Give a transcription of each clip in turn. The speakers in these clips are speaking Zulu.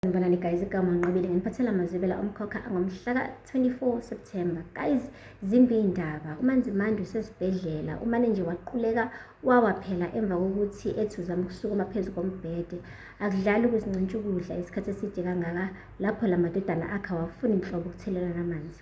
Sanibonani guys, igama Nqobile nginiphathela amazwibela omkhokha angomhla ka-24 September. Guys, zimbi indaba. UManzimande usesibhedlela, umane nje waquleka wawa phela emva kokuthi ethi uzama ukusukuma phezu kombhede. Akudlali ukuzincintsha ukudla isikhathi eside kangaka lapho la madodana akhe awafuni nhlobo ukuthelelana amanzi.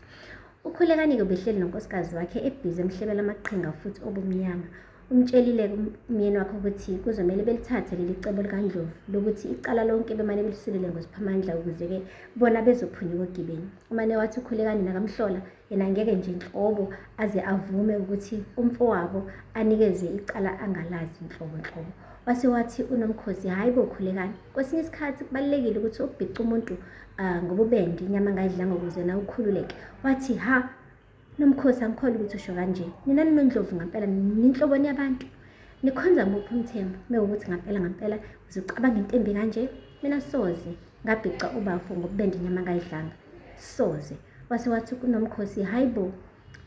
Ukhulekani-ke ubehleli nonkosikazi wakhe ebhizi emhlebela amaqhinga futhi obumnyama. Umtshelile umyeni wakhe ukuthi kuzomele belithathe leli cebo likaNdlovu lokuthi icala lonke bemane belisulele ngoSiphamandla ukuze-ke bona bezophunyuka ogibeni. Umane wathi uKhulekani nakamhlola yena ngeke nje nhlobo aze avume ukuthi umfowabo anikezwe icala angalazi nhlobo nhlobo. Wase wathi uNomkhosi, hhayi bo Khulekani, kwesinye isikhathi kubalulekile ukuthi ubhice umuntu ngobubende inyama angayidlanga ukuze nawe ukhululeke. Wathi ha Nomkhosi angikholwa ukuthi usho kanje. Nina ninondlovu ngampela ninhloboni yabantu. Nikhonza muphi umthembu mewukuthi ngampela ngampela uzucabanga into embi kanje? Mina soze ngabhica ubafo ngobubende inyama angayidlanga. Soze. Wase wathi kuNomkhosi hayibo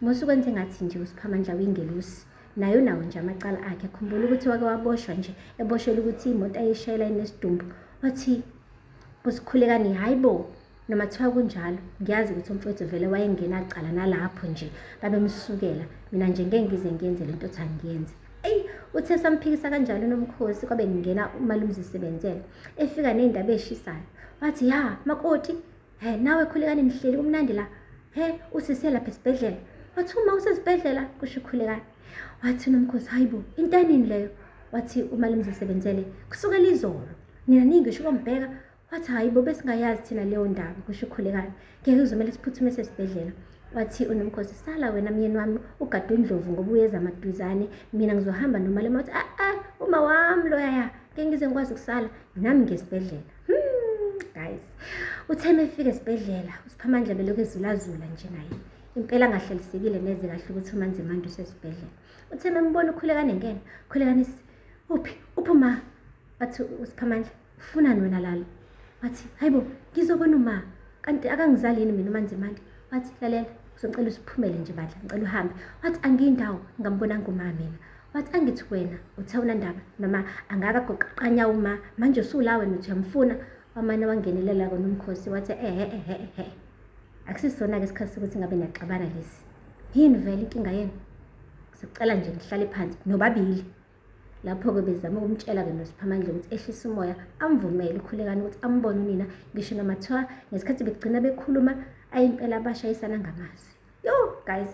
musa ukwenza engathi nje uSiphamandla uyingelosi. Naye unawo nje amacala akhe. Khumbula ukuthi wake waboshwa nje eboshelwa ukuthi imoto ayishayela inesidumbu. Wathi kuSikhulekani hayibo Noma kuthiwa kunjalo, ngiyazi ukuthi umfowethu vele wayengenacala nalapho nje babemsukela. Mina nje ngeke ngize ngiyenze le nto othi angiyenze. Eyi, uthe samphikisa kanjalo uNomkhosi kwabe kungena umalume Zisebenzele. Efika ney'ndaba ey'shisayo. Wathi, ya, makoti, he, nawe Khulekani nihleli kumnandi la. He, usise lapha esibhedlela. Wathi uma usesibhedlela, kusho uKhulekani. Wathi uNomkhosi, hayi bo, into yanini leyo? Wathi umalume Zisebenzele, kusukela izolo. Nina ningisho ukombheka. Wathi hhayi bo besingayazi thina leyo ndaba, kusho uKhulekani. Ngeke kuzomele siphuthume sesibhedlela. Wathi uNomkhosi, sala wena myeni wami ugade uNdlovu ngoba uyeza maduzane, mina ngizohamba nomalume. Wathi a a uma wami loyaya, ngeke ngize ngikwazi ukusala nami ngesibhedlela. Guys, uthe mefika esibhedlela uSiphamandla belokhu ezulazula nje naye. Impela angahlalisekile neze kahle ukuthi uManzimande usesibhedlela. Uthe membona uKhulekani engena, Khulekani uphi? Uphi uma? Wathi uSiphamandla, ufunani wena lalo? Wathi, hayibo, ngizobona uma. Kanti akangizali yini mina uManzimande? Wathi, lalela, ngizocela usiphumele nje bandla, ngicela uhambe. Wathi, angiyindawo, ngambonanga uma mina. Wathi, angithi wena, uthe unandaba noma angakagoqaqanya uma, manje usula wena uthi uyamfuna. Wamane wangenelela kona umkhosi, wathi, ehe, ehe, ehe. Akusisona-ke isikhathi sokuthi ngabe niyaxabana lesi. Yini vele inkinga yenu? Sicela nje nihlale phansi nobabili. Lapho-ke bezama ukumtshela-ke noSiphamandla ukuthi ehlise umoya, amvumele uKhulekani ukuthi ambone unina, ngisho noma kuthiwa ngesikhathi begcina bekhuluma, ayi impela bashayisana ngamazwi. Yo guys,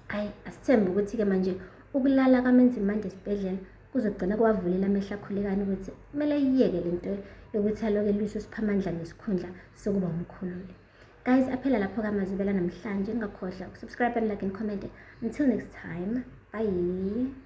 ayi asithembe ukuthi-ke manje ukulala kaMenzimande esibhedlela kuzogcina kuwavulela amehlo aKhulekani ukuthi kumele ayiyeke le nto yokuthi aloke elwisa uSiphamandla ngesikhundla sokuba umkhululi. Guys, aphela lapho kamazibela namhlanje. Ngingakhohlwa ukusubscribe and like and comment. Until next time, bye.